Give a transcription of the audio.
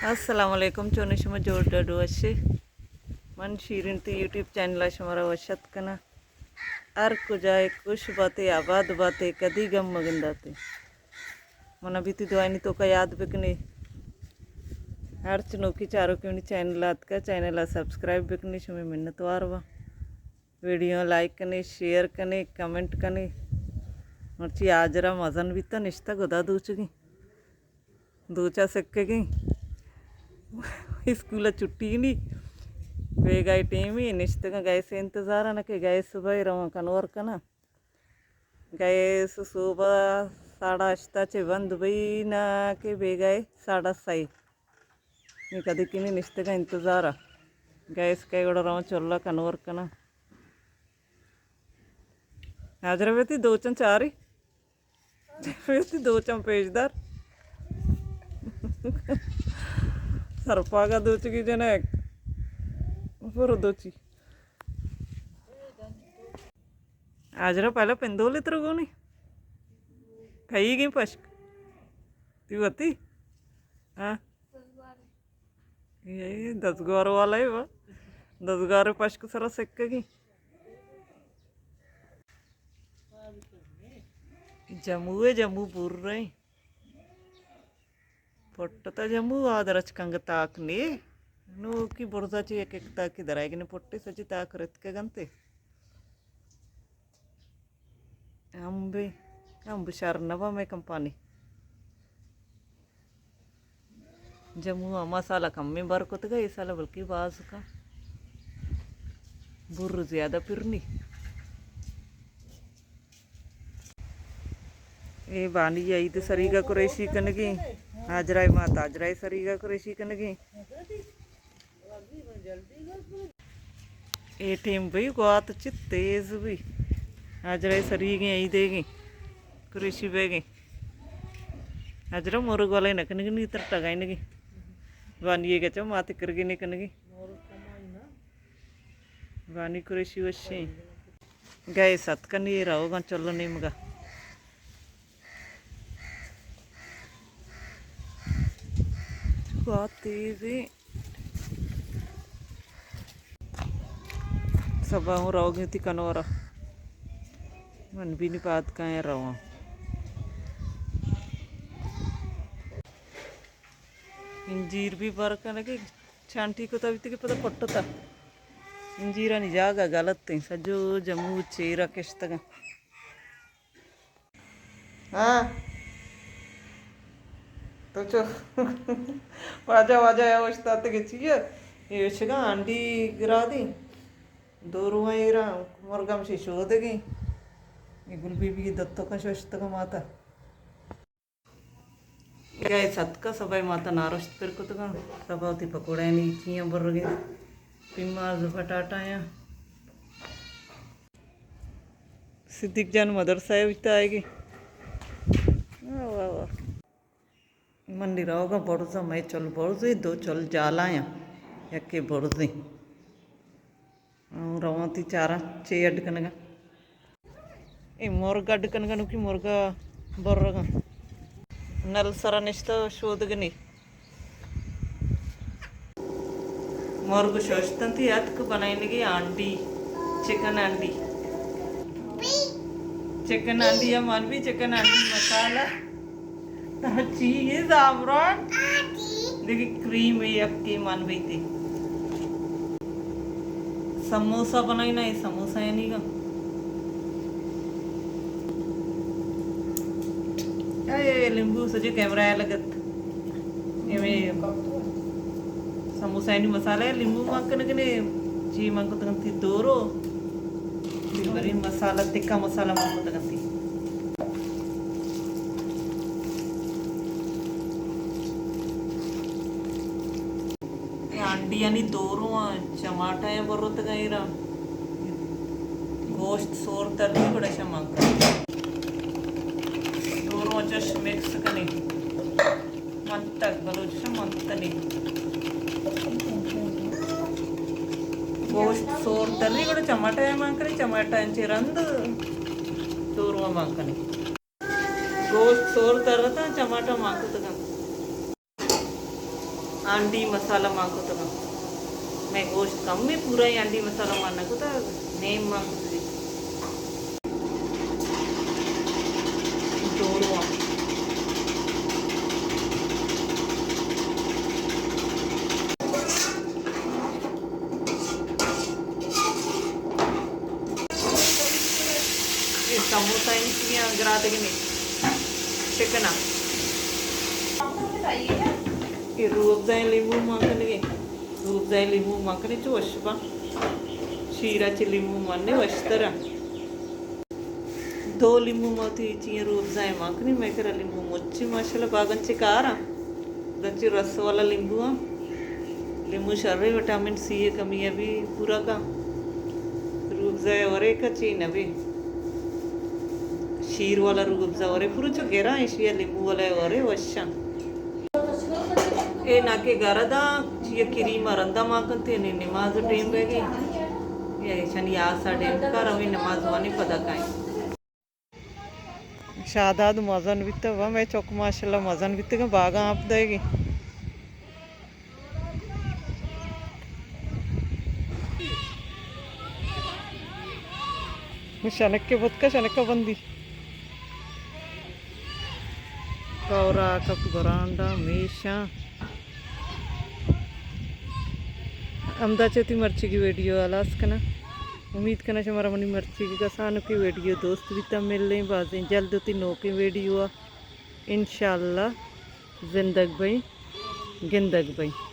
السلام علیکم، چون شما؟ جوڑ ڈاڈو وشے؟ من شیرین تی یوٹیوب چینل ءَ شما را وش اتک کناں۔ ہر کجا ئے، خوش باتے، آباد باتے، کدی گم مگنداتے۔ من ابھی تی دعائنی توکا یاد بکنے۔ ہرچ نوکی چاروکے منی چینل ءَ اتکا، چینل ءَ سبسکرائب بکنے، شمے منتوار باں۔ ویڈیو لائک کنے، شیئر کنے، کمنٹ کنے۔ مرچی حاجرہ مزن بیتا، نشتہ گدا دوچگی۔ دوچا سکگیں۔ اسکول ءَ چھٹی نی۔ بیگاہ ٹیمی نشتگاں، گیس انتظار نہ کہ گیس بھائی رواں کنور کناں۔ گیس صبح ساڑھا ہشتا چہ بند بئی نہ کہ بیگاہ ساڑھا سئے۔ نی کدی کنی نشتگاں انتظار ءَ۔ گیس کئے گڑا رواں چولہ کنور کناں۔ حاجرہ بیتی دوچن چاری۔ وتی دوچاں پیش دار۔ سرپاگا دوچگی جنک۔ برو دوچی۔ حاجرہ پہلا پندولی تر گونی۔ کئی گی پشک۔ تی وتی؟ ہاں۔ اے دزگوار والا ہے وا۔ دزگوار پشک سرا سکگی۔ جمو ہے، جمو بر رہے۔ پٹتا جمو آ درچ کنگ تاک نے۔ نوکی برزا چی یک یک تاکی درائے گنے پٹے سچی تاک رتکگنتے۔ امب، امب شر نہ با مئے کمپانی۔ جمو ہما سالا کمیں بر کتگا، اے سالا بلکہ باز کا۔ بر زیادہ پرنی۔ اے بانی عید سریگا قریشی کنگی۔ حاجرہ مات حاجرہ سریگا قریشی کنگی۔ اے ٹیم بھئی گوات چہ تیز بی۔ حاجرہ سریگیں، عیدیگیں، قریشی بیگیں۔ حاجرہ مرگ والا نہ کنگی، نی تر ٹگائنگی۔ بانی گچا مات کرگی نہ کنگی۔ بانی قریشی وشیں۔ گیس اتکن، اے روگاں چلو نیمگا۔ گوات تیزیں۔ سبا ہوں روگیں تی کنورا۔ من بھی نی پاد کائیں رواں۔ انجیر بھی بر کنگی، چانٹی کتا بیتی کہ پدا پٹتا۔ انجیرانی جاگہ غلط ہیں، سجو جمو چیرا کشتگا۔ ہاں۔ تو چو واجہ واجہ یا اوشتاتگے چیئے؟ یہ اوشگا آنڈی گرا دی۔ دو روان ایرا مرگم شی شودگی۔ یہ گل بی بی دتو کن شوشتگا ماتا۔ گیس اتکا، سبا ماتا نارشت پر کتگاں۔ سبا وتی پکوڑایانی چیاں برگیں۔ پیماز، پٹاٹایاں۔ صدیق جان مدرسہ ءَ بیتا آئیگی۔ واہ، واہ، واہ۔ من نی روگاں برزاں، مئے چل برزیں، دو چل جالایاں، یکے برزیں۔ آں، رواں تی چاراں چے اڈ کنگا۔ اے مرگ اڈ کنگا، نوکی مرگا برگا۔ نل سرا نشتہ شودگنی۔ مرگ ششتنتی اتک بنائینگی آنڈی، چکن آنڈی۔ چکن آنڈی یا من بھی چکن آنڈی مسالہ۔ چی یہ زعفران؟ دیکھیں کریم ہے، یکی من بیتی۔ سموسہ بنائی نا، یہ سموسہ ہے نہیں گا۔ اے، اے، لیمبو سجے کیمرہ ہے لگت۔ یہ میں سموسہ ہے نہیں مسالہ ہے، لیمبو مان کنے کنے چی مان کو تنگتی دورو۔ بری مسالہ، تکا مسالہ مان کو تنگتی۔ اے آنڈیانی دورواں، چماٹایاں برتگاں ایرا۔ گوشت سور تری گڑا شما کن۔ دورواں چش مکس کنی۔ منتگ بلوچ منتنی۔ گوشت سور تری گڑا چماٹایاں مان کنی، چماٹایاں چہ رند دورواں مان کنی۔ گوشت سور ترتاں، چماٹا مان کتگاں۔ ہانڈی مسالہ مان کتگ۔ مئے گوشت کم ایں، پورا ہانڈی مسالہ مان نہ کتگ، نیم مان کتگ۔ جوڑو آں۔ اے سموسہ انچیاں گراتگیں چکنا۔ اے روح افزا ایں، لیمو مان کنگے۔ روح افزا ایں، لیمو مان کنے چو وش باں۔ شیرا چہ لیمو مان نے وشتر ایں۔ دو لیمو ما وتی چیئے روح افزا ایں مان کنیں، مئے کرا لیمو مچی ماشاءاللہ باغاں چہ کاراں، دچی رس والا لیمبو آں۔ لیمو شریں، وٹامن سی ءِ کمی ءَ بھی پورا کاں۔ روح افزا ءِ ورے کچی نہ بی۔ شیر والا روح افزا ورے پورا چو گراں، ایشی ءَ لیمو والا ورے وشاں۔ اے ناکہ گردا چیا کریم ءَ رندا مان کنت، یعنی نماز ٹیم بہ گی۔ اے شنی آسا ڈیم کا رویں نماز وانی پدا کائیں۔ شاداد مزن بیتہ، و مئے چک ماشاءاللہ مزن بیتگاں، باغاں آپ دئیگی۔ شنکے بوتکا، شنکا بندی۔ کورا کپ گرانڈا میشاں۔ ہمدا چہ وتی مرچیگی ویڈیو ہلاس کناں۔ امید کناں شمارا منی مرچیگی کسانکی ویڈیو دوست بیتہ۔ ملیں بازیں جلد وتی نوکیں ویڈیو ءَ۔ انشاءاللہ زندگ بئیں، گندگ بئیں۔